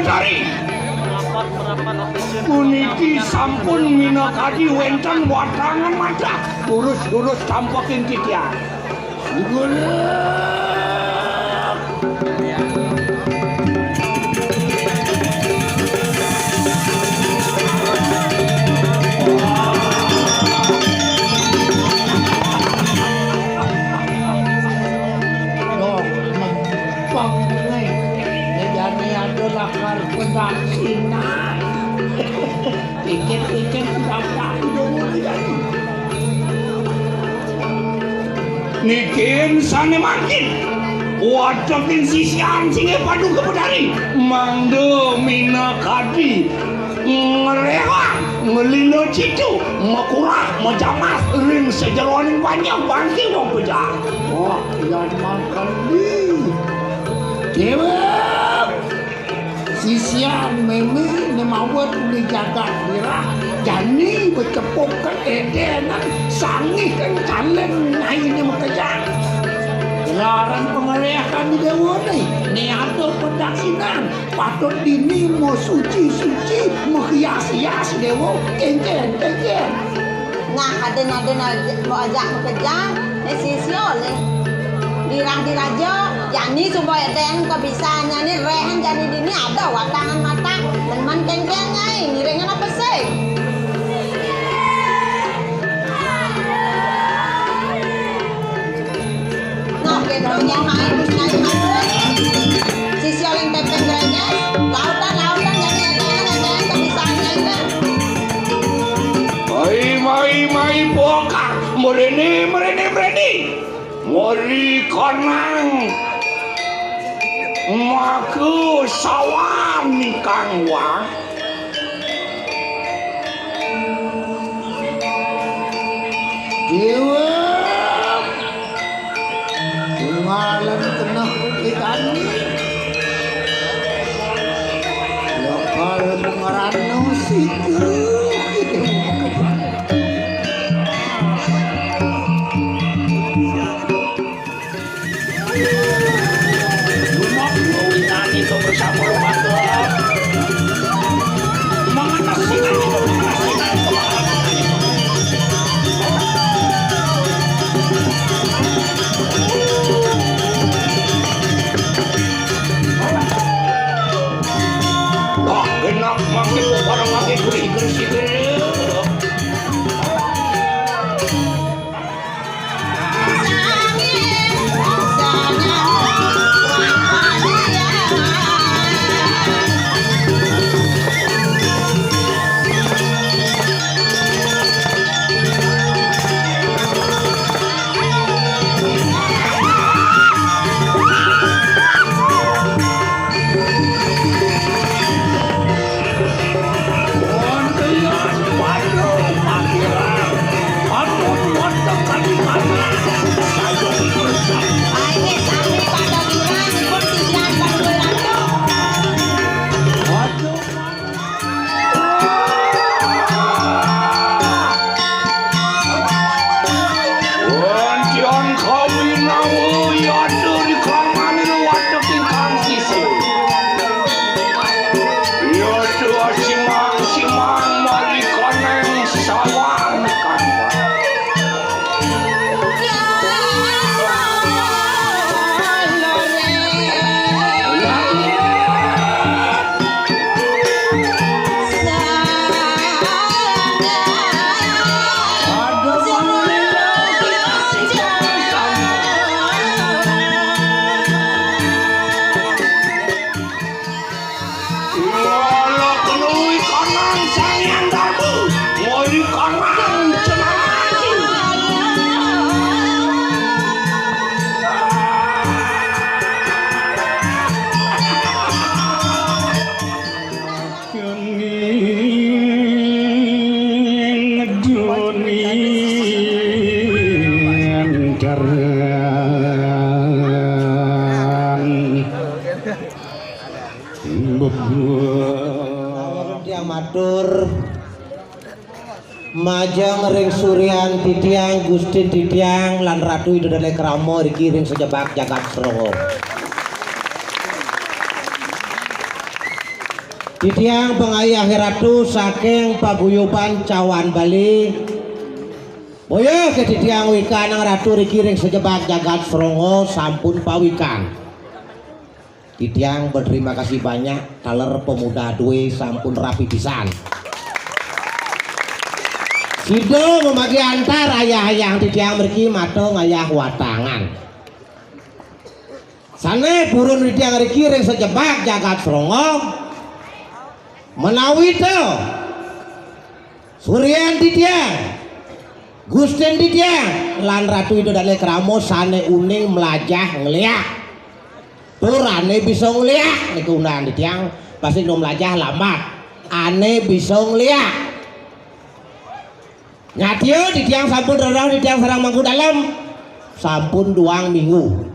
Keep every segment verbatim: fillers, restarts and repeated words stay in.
Cari. Puniki sampun minakadi wénten watangan matak. Durus-durus tampekin titiang. Dok, mempeng nih. Jane ada lakar pendaksinan. Pikir-pikir tidak tahu dong. Nikin sané mangkin watekin sisian sing Paduka Betari, mangda minakadi ngréwang, nglila cicu, makurah, majamas ring sajeroning panjang bangké wong pejahat. Wah, yan mangkali. Déwa. Sisian mémé né mawa uli jagat wirah, jani becepuk kédénan sangih kén kaleng nyainé makejang. Jelaran pangréhan déwané, né ada pendaksinan, patut dini mau suci-suci, menghias-hias déwa, kénkén, kénkén. Nah, ada-ada mau ajak makejang, eh, sisio lé. Dirah diraja, jani suba édén kabisannyané réh jani dini ada watangan matak, men-men kénkén nyai, ngiringan apa sih? Nah, gitu, ya, main, main, main. Sisio lé pépéng gréjé, lautan, lautan, jani édén, édén kabisannyané. Mai, mai, mai, pokak. Mréné, mréné, mréné. Mori kanang. Maka sawan nikang wah. Déwa. Ngalan keneh ikani. Lokal pengeranu siku. Lumaku winani to bersama lumaku. Mengenaskan itu, mengenaskan itu, mengenaskan itu. Lah, enak makin kok pada makin bersiger-siger. Wantian kawinawu yada di kamane luwatek ingkang sisih. Yada simang-simang malikaneng sawan kang Kenging doni endaran bebuah. Tiang matur majeng ring suryan titiang, gustin titiang, lan ratu ida dane krama riki ring sajebag jagat Srongo. Titiang pangayah ratu saking paguyuban Cawan Bali. Boya ke titiang wikanang ratu riki ring sajebag jagat Srongo sampun pawikan. Titiang berterima kasih banyak, taler pemuda due sampun rapi pisan. Sida memagi antar ayah-ayah titiang mriki mata ngayah watangan. Sane purun titiang riki ring sajebag jagat Srongo. Menawi ta Suryan titiang, Gustin titiang, lan Ratu Ida Dane Krama sane uning mlajah ngliak. Tur ane bisa ngliak niku undangan titiang, pasti nu mlajah lambat. Ane bisa ngliak. Nyatia titiang sampun rereh titiang sareng Mangku Dalem. Sampun duang minggu.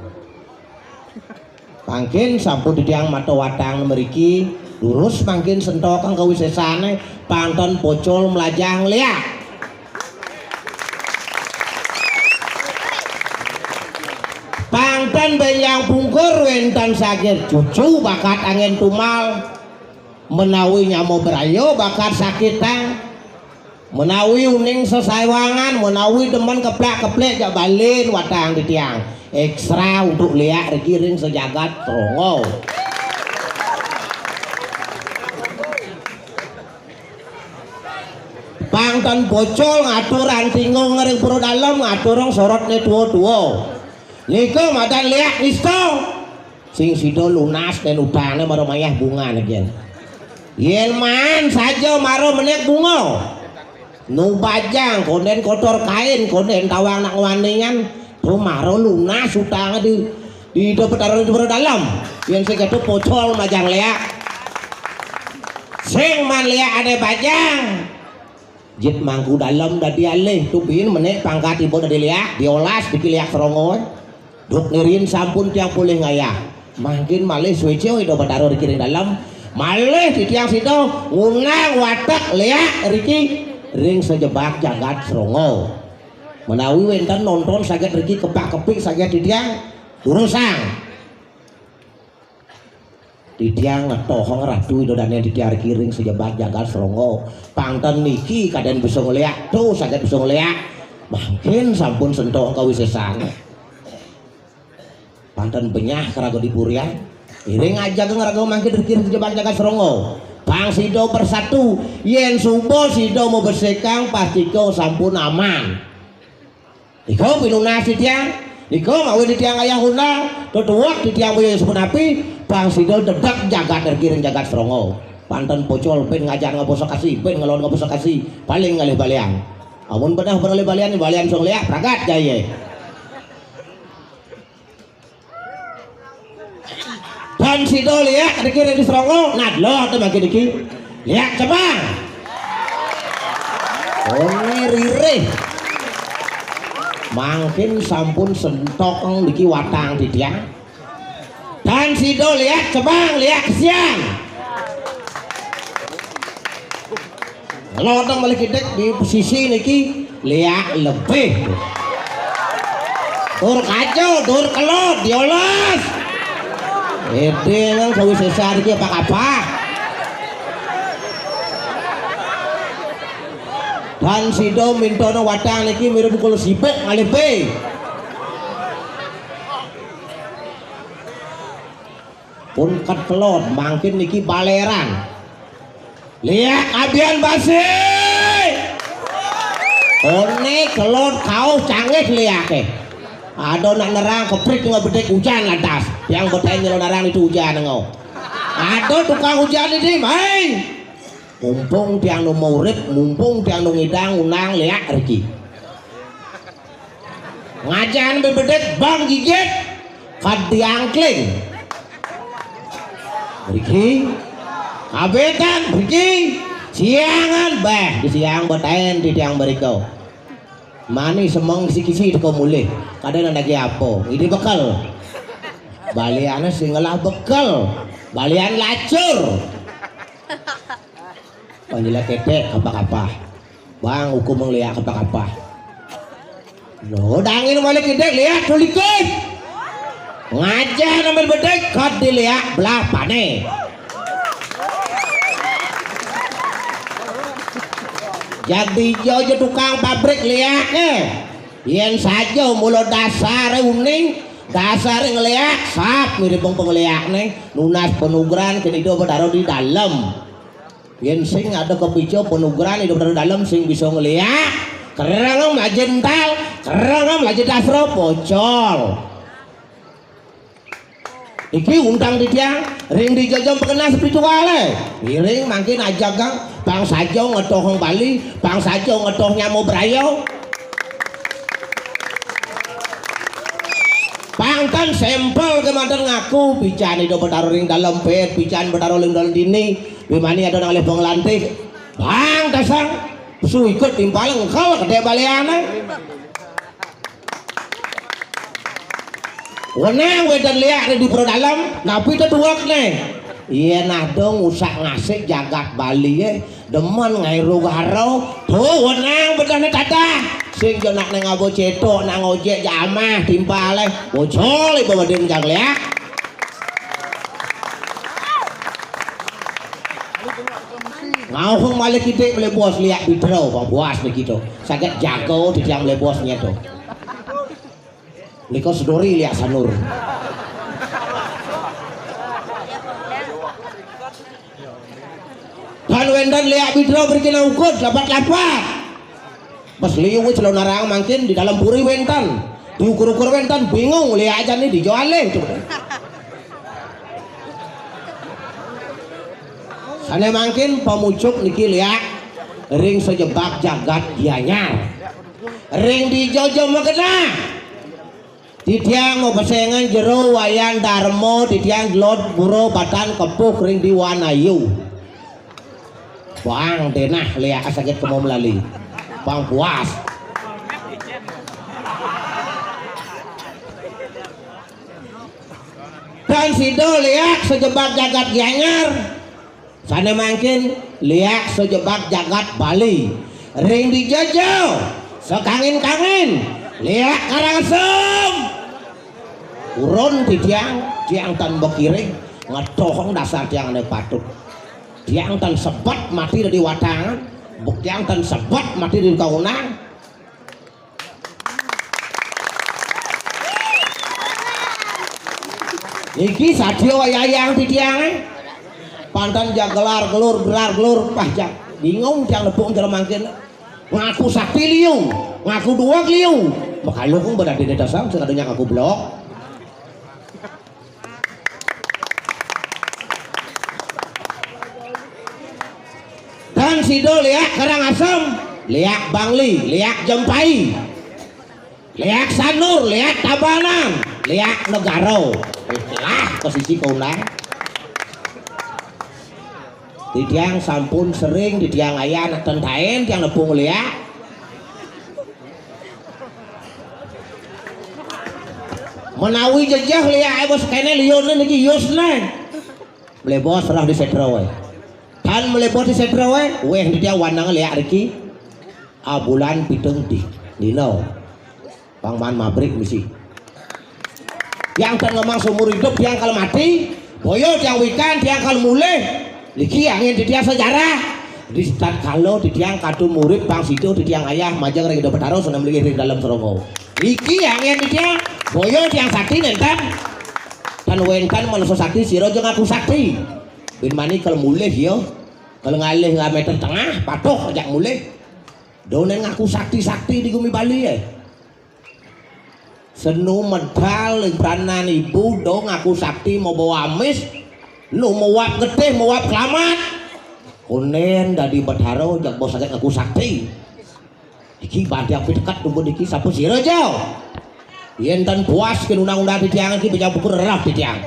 Mangkin sampun titiang mata watang mriki, durus mangkin sentokang kawisesane, pang ten pocol mlajah ngliak. Pang ten benjang pungkur wenten saget cucu bakat angin tumal. Menawi nyama braya bakat sakitang. Menawi uning sesawangan, menawi demen keplak-keplik jak balen watang titiang. Ekstra untuk liak riki ring sejagat Srongo. Pang ten pocol ngatur antingung ring pura dalem, ngatur ring sorotne tua-tua. Nika madan liak nista. Sing sida lunas den utane mara mayah bunga niki. Yen maan saja mara menek bunga. Nu bajang konden kotor kain, konden tawang nak ngwaningan, to mara lunas utang di di Ida Betara di Betara Dalem. Yen sing ketu pocol majang leak. Sing man leak ane bajang. Jit Mangku Dalem dadi alih, tu bin menek pangkat ibu dadi leak, diolas diki leak Srongo. Duk nirin sampun tiang polih ngayah. Mangkin malih sueca Ida Betara riki ring dalem. Malih titiang sida ngundang watek leak riki ring sajebag jagat Srongo. Menawi wenten nonton saget riki kepak-kepik saget titiang, durusang. Titiang ngetohang Ratu Ida Dane titiang riki ring sajebag jagat Srongo. Pang ten niki kaden bisa ngleak, to saget bisa ngleak. Mangkin sampun sentok kawisesan. Pang ten benyah karaga dipurian. Iring ajeng raga mangkin riki ring sajebag jagat Srongo. Pang sida bersatu, yen suba sida mabesikang pastika sampun aman. Nika pinunas titiang, nika mawi titiang ayah undang, tetuek titiang boya sapunapi, pang sida dedek jagat riki ring jagat Srongo. Pang ten pocol, pin ngajan ngabasa kasi, pin ngelon ngabasa kasi, paling ngalih balian. Amun beneh beneh ngalih balian, balian sung leak, pragat jaye. Dan sida leak niki ring Srongo, nadloh te mangkin niki. Leak cemang. One ririh. Mangkin sampun sentok niki watang titiang. Dan sida leak cemang, leak kesian. Lodong malih kidik di pesisi niki leak lebih. Tur kaca, tur kelod, diolas. Ede nang sawisesa niki apa-apa. Dan sida mintana watang niki mirip pukul sibuk ngalih be. Pun ketelon, mangkin niki baleran. Leak abian basi. One kelod kauh canggih leake. Ada nak nerang keprit ngebedik hujan lantas. Yang betain nyelon narang itu hujan ngo. Ada tukang hujan ini, mai. Mumpung tiang nu maurip, mumpung tiang nu ngidang undang leak riki. Ngajan bebedet bang gigit kad diangkling. Riki, kabetan riki, siangan beh, di siang betaen di tiang beriko. Mani semeng kisi-kisi teko mulih, kada nandagi apa, ini bekel. Baliane sing ngelah bekel, balian lacur. Panjila ketek kapah-kapah. Bang, hukum mengliak kapah-kapah. Lo dangin malik idek liak tulikut. Ngajah nambil bedek kot diliak belah pane. Jagdija ja tukang pabrik léaké. Yén saja mula dasaré uning, dasaré ngléak, sap mirip pengléakné, nunas panugran kén Ida Betara di dalem. Yén sing ada kapica panugran Ida Betara dalem sing bisa ngléak, kereng mlaja ental, kereng mlaja dasra, pocol. Iki undang titiang ring dija ja magenah spiritualé. Ngiring mangkin ajagang pang saja ngetohang Bali, pang saja ngetoh nyama braya. Pang tan sampel kémanten ngaku, pican Ida Betara ring dalem pét, pican Betara ring dalem dini, bimani ada nang ngalih panglantik. Pang tasang suikut timpal engkel gedé baliané. Wenang wédan léak ring dipro dalem, napi to tuwekné? Yén ada ngusak-ngasik jagat Balié, demen ngaé rugara, to wenang bedahné tadah. Sing ja nak nang ngaba cétok, nak ngojek ja amah timpalé, bocol iba wedin jang léak. Ngauhung malih kidik melih bos léak Bidra, bang bos niki to. Saget jaga titiang melih bos nyén to. Nika sedori léak Sanur. Tan wénten léak Bidra mriki nang ukud lapat-lapat. Pas liu wis lonarang mangkin di dalam puri wénten. Diukur-ukur wénten, bingung léak jani dijualé to. Sané mangkin pamucuk niki léak ring sajebag jagat Gianyar. Ring dija ja magenah. Titiang mapesengan Jero Wayan Darma, titiang Jelot Pura Batan Kepuh ring Diwanayu. Bang denah léak saget kema melali. Bang puas. Tan sida léak sajebag jagat Gianyar. Sané mangkin léak sajebag jagat Bali. Ring dija ja sakangin-kangin léak Karangasem. Purun titiang, tiang tan makiring, ngetohang dasar tiang ané patut. Tiang tan sebet mati dadi watangan, bek tiang tan sebet mati dadi kaunang. Niki sadia wayang titiangé. Panten ja gelar gelur, gelar gelur, pah ja. Bingung tiang nepuk jero mangkin. Ngaku sakti liu, ngaku duweg liu. Makalung badadéné dasar sing ada ngaku blok. Tan sida léak Karangasem, léak Bangli, léak Jempai, léak Sanur, léak Tabanan, léak Negara. Lah, posisi kaunang. Titiang sampun sering, titiang ayan, ten taén, tiang nepung léak. Menawi jejeh léaké bos kéné liuné niki yusné. Melih bos rah di sétra wé. Tan melih bos di sétra wé, wéh titiang wanang léak riki. A bulan pitung di dina. Pang maan mabrik misi. Tiang tan ngemang seumur hidup, tiang kal mati, boya tiang wikan, tiang kal mulih. Niki angin titiang sejarah. Di tatkala titiang katun murid pang sida titiang ayah majeng ring Ida Betara sané mlingih ring dalem srangga. Niki angin titiang, boya tiang sakti nénten. Tan wénten manusa sakti sira ja ngaku sakti. Bin mani kal mulih ya. Kal ngalih ngameter tengah, patuh ajak mulih. Donen ngaku sakti-sakti di gumi Bali ya. Senu medal ing pranan ibu, do ngaku sakti mabawa amis, nu mawap getih, mawap kelamat. Kunen dadi Betara, jak bos saget ngaku sakti. Iki bantiang piteket dumun iki, sapa sira, Jal? Yén tan puas kén undang-undang titiang iki, bejang buku rerah titiang.